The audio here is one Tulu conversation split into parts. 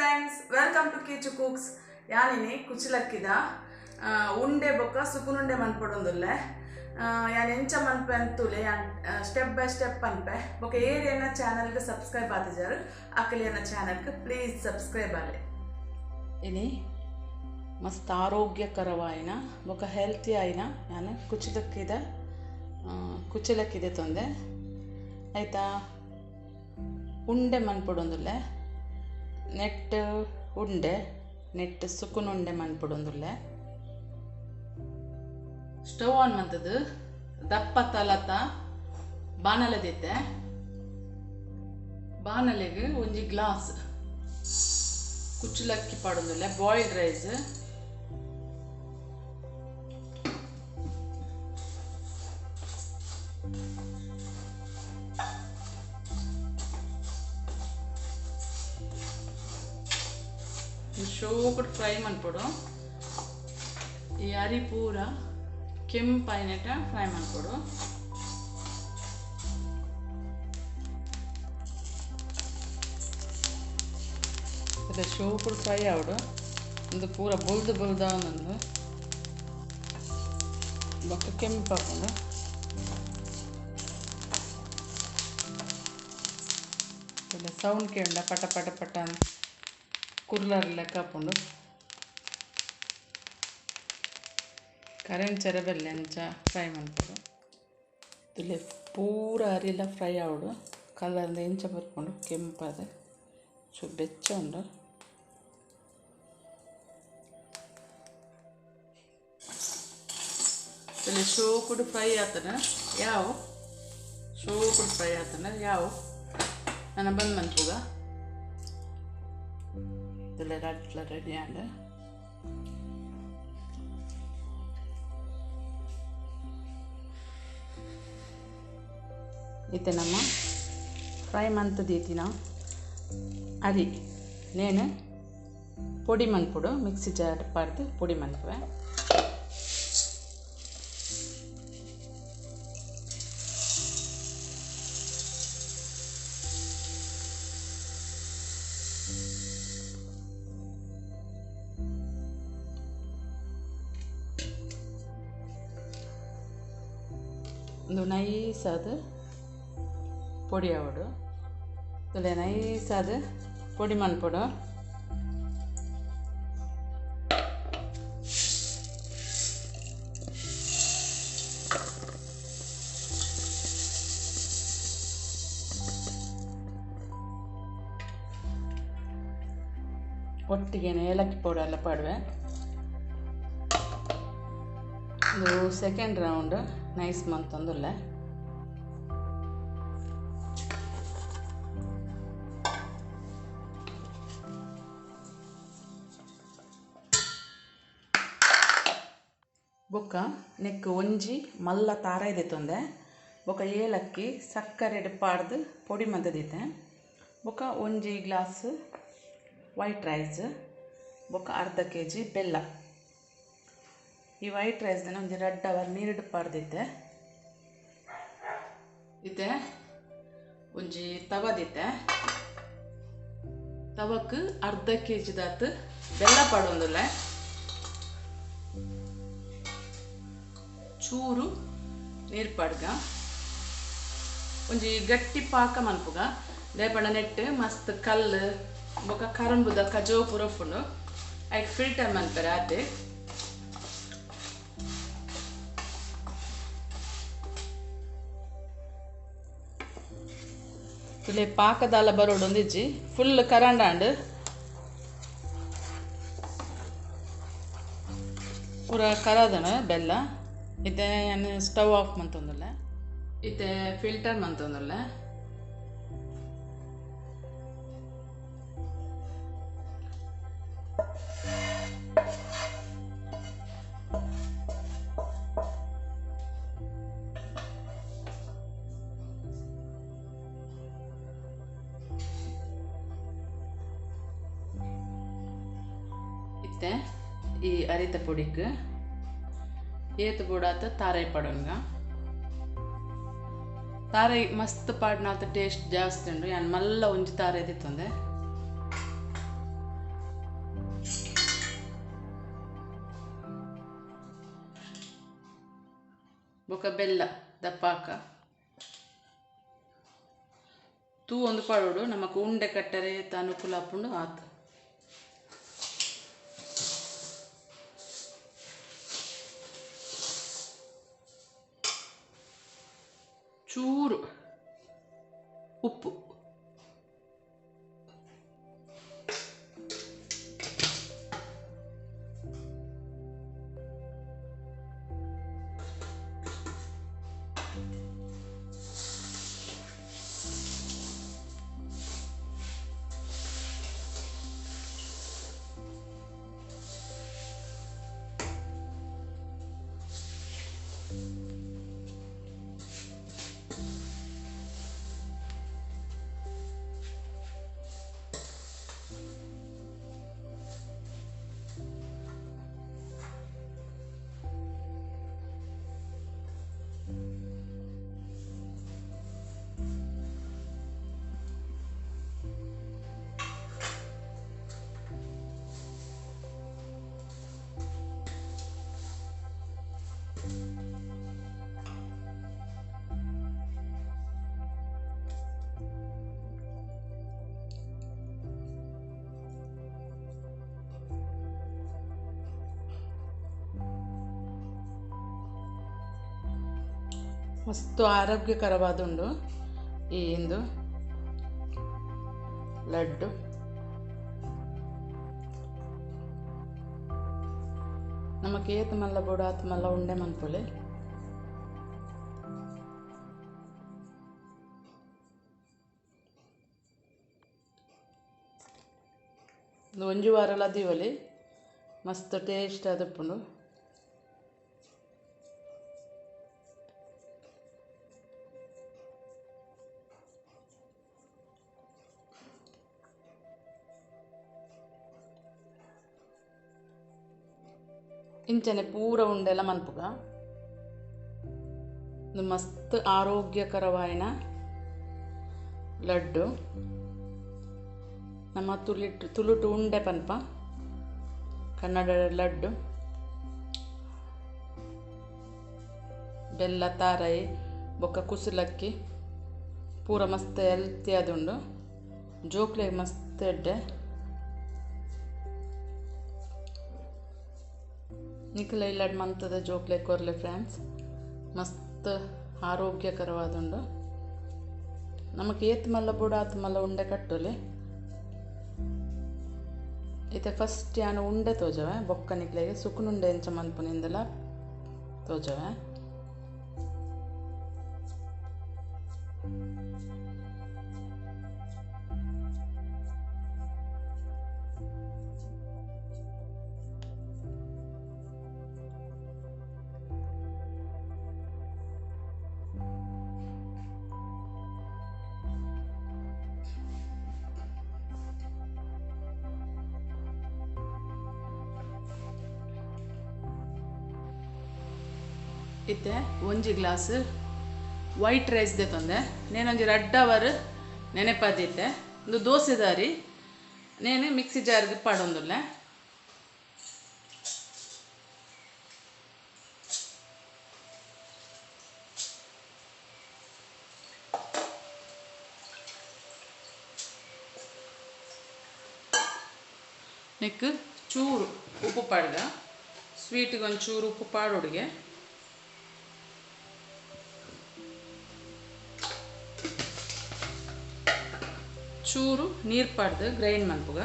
Friends, welcome to Kichu cooks. ಯಾನಿನಿ ಕುಚಿಲಕ್ಕಿದ ಉಂಡೆ ಬೊಕ್ಕ ಸುಕುನುಂಡೆ ಮನ್ಪೊಡೊಂದುಲ್ಲೆ. ಯಾನ್ ಎಂಚ ಮನ್ಪೆ ಅಂತುಲೆ, ಯಾನ್ ಸ್ಟೆಪ್ ಬೈ ಸ್ಟೆಪ್ ಪನ್ಪೆ. ಬೊಕ್ಕ ಏರಿಯನ್ನ ಚಾನಲ್ಗೆ ಸಬ್ಸ್ಕ್ರೈಬ್ ಆತಿಜಾರು ಅಕಲಿಯನ್ನ ಚಾನಲ್ಗೆ ಪ್ಲೀಸ್ ಸಬ್ಸ್ಕ್ರೈಬ್ ಆಲೆ. ಇನಿ ಮಸ್ತ್ ಆರೋಗ್ಯಕರವಾಯಿನ ಬೊಕ್ಕ ಹೆಲ್ತಿ ಆಯಿನ ಯಾನ್ ಕುಚಿಲಕ್ಕಿದೆ ತೊಂದೆ ಆಯ್ತಾ ಉಂಡೆ ಮನ್ಪೊಡೊಂದುಲ್ಲೆ. ನೆಟ್ ಉಂಡೆ ನೆಟ್ ಸುಕುನುಂಡೆ ಮನ್ಪೊಡೊಂದುಲ್ಲೆ. ಸ್ಟವ್ ಆನ್ ಮಂತದು ದಪ್ಪ ತಲತ ಬಾಣಲೆ ದಿತ್ತೆ. ಬಾಣಲೆಗೆ ಒಂಜಿ ಗ್ಲಾಸ್ ಕುಚ್ಚಲಕ್ಕಿ ಪಾಡೊಂದುಲ್ಲೆ, ಬಾಯ್ಲ್ಡ್ ರೈಸ್. ಶೋಕುಡು ಫ್ರೈ ಮನ್ಪೊಡು. ಈ ಅರಿ ಪೂರ ಕೆಂಪಾಯಿನೆಟ ಫ್ರೈ ಮನ್ಪೊಡು. ಅದೇ ಶೋಕುಡು ಫ್ರೈ ಆವಡು. ಒಂದು ಪೂರ ಬೊಲ್ದು ಬೊಲ್ದಾವೊಂದು ಬೊಕ್ಕ ಕೆಂಪಾಪುಂಡು. ಸೌಂಡ್ ಕೇಂಡ ಪಟ ಪಟ ಪಟ ಕುರ್ಲಾರ್ ಲೆಕ್ಕ ಆಪುಂಡು. ಕರೆಂಟ್ ಚೆರಬೆಲ್ಲೆ ಅಂಚ ಫ್ರೈ ಮನ್ಪೊಡು. ಇಲ್ಲೇ ಪೂರ ಅರಿಲ ಫ್ರೈ ಆವಡು. ಕಲರ್ ಎಂಚ ಬರ್ಪುಂಡು ಕೆಂಪಾದ ಚೂರು ಬೆಚ್ಚ ಉಂಡು. ಇಲ್ಲಿ ಶೋಕುಡು ಫ್ರೈ ಆತನ ಯಾವ ಶೋಕುಡು ಫ್ರೈ ಆತನ ಯಾವ ನನ್ನ ಬಂದ್ ಮನ್ಪುಗ. ಇದೆಲ್ಲ ರಟ್ಲ ರೆಡಿ ಆಂಡ್. ಇತ್ತೆ ನಮ್ಮ ಫ್ರೈ ಮಂತ್ ದೀತಿನ ಅರಿ ನೇನು ಪೊಡಿ ಮನ್ಪೊಡು. ಮಿಕ್ಸಿ ಜಾರ್ ಪಾಡ್ದು ಪೊಡಿ ಮನ್ಪುವೆ. ಒಂದು ನೈಸಾದ ಪೊಡಿ ಆವಡು. ತುಲೆ ನೈಸಾದ ಪೊಡಿ ಮನ್ಪೊಡು. ಒಟ್ಟಿಗೆ ಏಲಕ್ಕಿ ಪೌಡರ್ ಎಲ್ಲ ಪಾಡುವೆ. ಇದು ಸೆಕೆಂಡ್ ರೌಂಡ್ ನೈಸ್ ಮಂತೊಂದುಲ್ಲೆ. ಬೊಕ್ಕ ನೆಕ್ ಒಂಜಿ ಮಲ್ಲ ತಾರಾಯಿ ದೆತ್ತೊಂದೆ. ಬೊಕ್ಕ ಏಲಕ್ಕಿ ಸಕ್ಕರೆ ಪಾಡ್ದು ಪೊಡಿ ಮಂತದಿತ್ತೆ. ಬೊಕ್ಕ ಒಂಜಿ ಗ್ಲಾಸ್ ವೈಟ್ ರೈಸ್, ಬೊಕ್ಕ ಅರ್ಧ ಕೆ ಜಿ ಬೆಲ್ಲ. ಈ ವೈಟ್ ರೈಸ್ನ ಒಂಜಿ 2 ಅವರ್ ನೀರಿಡು ಪಾಡ್ದಿತ್ತೆ. ಇತ್ತೆ ಒಂಜಿ ತವದಿತ್ತೆ. ತವಕ್ ಅರ್ಧ ಕೆ ಜಿದಾತ್ ಬೆಲ್ಲ ಪಾಡೊಂದುಲ್ಲೆ. ಚೂರು ನೀರು ಪಾಡ್ಗ. ಒಂಜಿ ಗಟ್ಟಿ ಪಾಕ ಮನ್ಪುಗ. ದಾಯೆಪಂಡ ನೆಟ್ ಮಸ್ತ್ ಕಲ್ಲು ಬೊಕ್ಕ ಕರಂಬುದ ಕಜೋ ಪೂರ ಉಪ್ಪುಂಡು. ಐಕ್ ಫಿಲ್ಟರ್ ಮನ್ಪೆರೆ ಆತೆ. ತುಲೆ ಪಾಕದಾಲ ಬರೋಡೊಂದಿಜ್ಜಿ ಫುಲ್ ಕರಂಡಾಂಡ್ ಪೂರ ಕರದನ ಬೆಲ್ಲ. ಇತ್ತೆ ಯಾನ್ ಸ್ಟವ್ ಆಫ್ ಮಂತೊಂದುಲ್ಲೆ. ಇತ್ತೆ ಫಿಲ್ಟರ್ ಮಂತೊಂದುಲ್ಲೆ. ಇತ್ತೆ ಈ ಅರಿತ ಪೊಡಿಕ್ ಏತು ಬೋಡಾತ ತಾರಾಯಿ ಪಾಡೊನ್ಗ. ತಾರಾಯಿ ಮಸ್ತ್ ಪಾಡ್ನಾತ ಟೇಸ್ಟ್ ಜಾಸ್ತಿ ಉಂಡು. ಯಾನ್ ಮಲ್ಲ ಒಂಜಿ ತಾರಾಯಿ ದೆತ್ತೊಂದೆ. ಬೊಕ್ಕ ಬೆಲ್ಲ ದಪ್ಪಾಕ ತೂ ಒಂದು ಪಾಡೋಡು ನಮಕ್ ಉಂಡೆ ಕಟ್ಟರೆ ಅನುಕೂಲ ಆಪುಂಡು ಆತು. ಚೂರು ಉಪ್ಪು ಮಸ್ತ್ ಆರೋಗ್ಯಕರವಾದುಂಡು ಈ ಇಂದು ಲಡ್ಡು. ನಮಕ್ ಏತ್ ಮಲ್ಲ ಬೋಡು ಆತ್ ಮಲ್ಲ ಉಂಡೆ ಮನ್ಪೊಲಿ. ಒಂಜಿ ವಾರಲ ದೀವೊಲಿ ಮಸ್ತ್ ಟೇಸ್ಟ್ ಆದುಪ್ಪುಂಡು. ಇಂಚನೆ ಪೂರ ಉಂಡೆಲ ಮನ್ಪುಗ. ಇದು ಮಸ್ತ್ ಆರೋಗ್ಯಕರವಾಯಿನ ಲಡ್ಡು. ನಮ್ಮ ತುಳುಟು ಉಂಡೆ ಪನ್ಪ, ಕನ್ನಡ ಲಡ್ಡು. ಬೆಲ್ಲ ತಾರೈ ಬೊಕ್ಕ ಕುಸುಲಕ್ಕಿ ಪೂರ ಮಸ್ತ್ ಹೆಲ್ತಿ ಆದುಂಡು. ಜೋಕ್ಲೆಗ್ ಮಸ್ತ್ ಎಡ್ಡೆ. ನಿಕುಲ ಇಲ್ಲಡ್ ಮಂತದ ಜೋಕ್ಲೆ ಕೊರ್ಲೆ ಫ್ರೆಂಡ್ಸ್, ಮಸ್ತ್ ಆರೋಗ್ಯಕರವಾದುಂಡು. ನಮಕ್ ಏತ್ ಮಲ್ಲ ಬೋಡು ಆತ್ ಮಲ್ಲ ಉಂಡೆ ಕಟ್ಟೊಲಿ. ಇತ್ತೆ ಫಸ್ಟ್ ಯಾನ್ ಉಂಡೆ ತೋಜವೆ, ಬೊಕ್ಕ ನಿಕ್ಲೆಗ್ ಸುಕುನುಂಡೆ ಎಂಚ ಮನ್ಪುನಿಂದಲ ತೋಜವೆ. ಇತ್ತೆ ಒಂಜಿ ಗ್ಲಾಸ್ ವೈಟ್ ರೈಸ್ ದೆತೊಂದೆ. ನೇನೊಂಜಿ ರಡ್ಡ್ ಅವರ್ ನೆನೆಪಾದಿತ್ತೆ. ಉಂದು ದೋಸೆ ದಾರಿ ನೇನು ಮಿಕ್ಸಿ ಜಾರ್ಗ್ ಪಾಡೊಂದುಲ್ಲೆ. ನೆಕ್ ಚೂರು ಉಪ್ಪು ಪಾಡ್ಗ, ಸ್ವೀಟಿಗೆ ಒಂಚೂರು ಉಪ್ಪು ಪಾಡೋಡಿಗೆ. ಚೂರು ನೀರು ಪಾಡ್ದು ಗ್ರೈಂಡ್ ಮನ್ಪುಗ.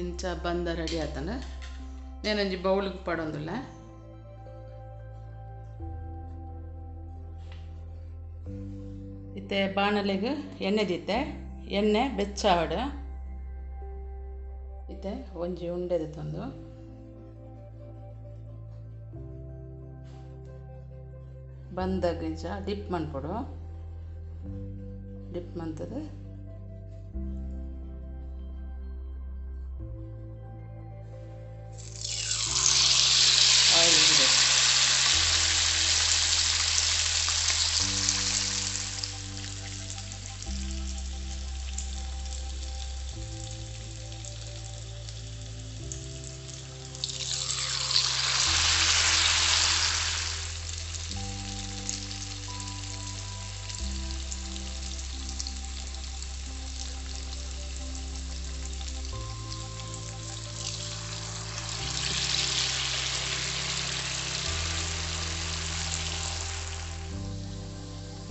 ಇಂಚ ಬಂದ ರೆಡಿ ಆತಂಡ. ನೇನೊಂಜಿ ಬೌಲ್ಗೆ ಪಾಡೊಂದುಲ್ಲ. ಇತ್ತೆ ಬಾಣಲೆಗ್ ಎಣ್ಣೆ ದಿತ್ತೆ, ಎಣ್ಣೆ ಬೆಚ್ಚಾವಡ್. ಇತ್ತೆ ಒಂಜಿ ಉಂಡೆ ದೆತ್ತೊಂದು ಬಂದಾಗ ಇಂಚ ಡಿಪ್ ಮನ್ಪೊಡು. ಡಿಪ್ ಮಂತದ ಆಯಿಲ್ ಇದೆ.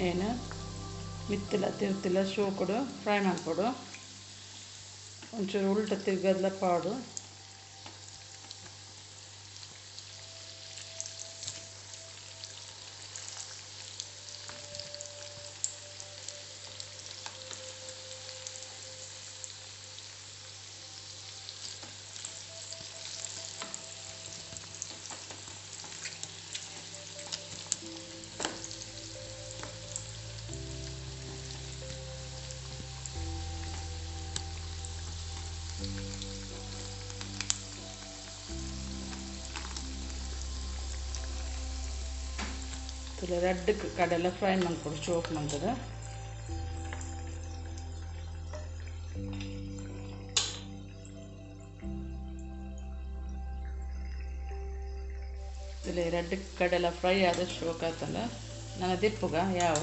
ಏನು ಮಿತ್ತಿಲ ತಿರ್ತಿಲ ಶೋಕುಡು ಫ್ರೈ ಮನ್ಪೊಡು ಒಂಚೂರು ಉಲ್ಟ ತಿರ್ಗದ್ಲ ಪಾಡು. ರೆಡ್ ಕಡಲೆ ಫ್ರೈ ಮನ್ಪೊಡು ಚೋಕ್ ಮಂತದ. ರೆಡ್ ಕಡಲೆ ಫ್ರೈ ಆದ ಶೋಕ್ ಆತಂಡ ನನ್ನ ದಿಪ್ಪುಗ ಯಾವ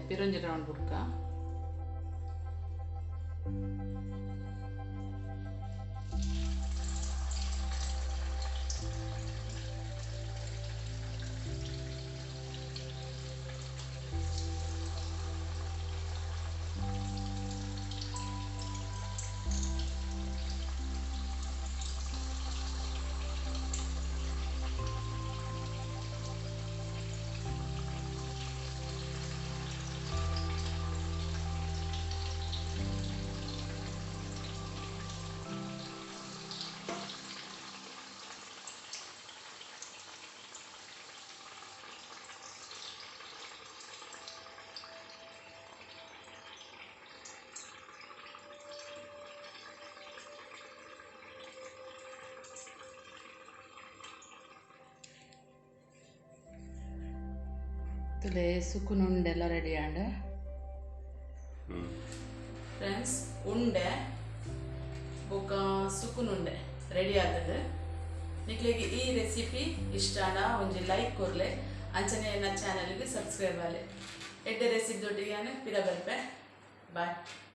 ಪಿರಂಜಿ ರೌಂಡ್ ಬುಡ್ಕ ಸುಕ್ಕುನ ಉಂಡೆಲ್ಲ ರೆಡಿ ಆಂಡ್. ಫ್ರೆಂಡ್ಸ್ ಉಂಡೆ ಬೊಕ್ಕ ಸುಕ್ಕುನುಂಡೆ ರೆಡಿ ಆತದೆ. ನಿಕ್ಲೆಗ್ ಈ ರೆಸಿಪಿ ಇಷ್ಟ ಆಂಡ ಒಂಜಿ ಲೈಕ್ ಕೊರ್ಲೆ, ಅಂಚನೆ ಎನ್ನ ಚಾನೆಲ್ಗೆ ಸಬ್ಸ್ಕ್ರೈಬ್ ಆಲೆ. ಎಡ್ಡೆ ರೆಸಿಪಿ ದೊಡ್ಡಿಗೆ ಪಿರ ಬರ್ಪೆ. ಬಾಯ್.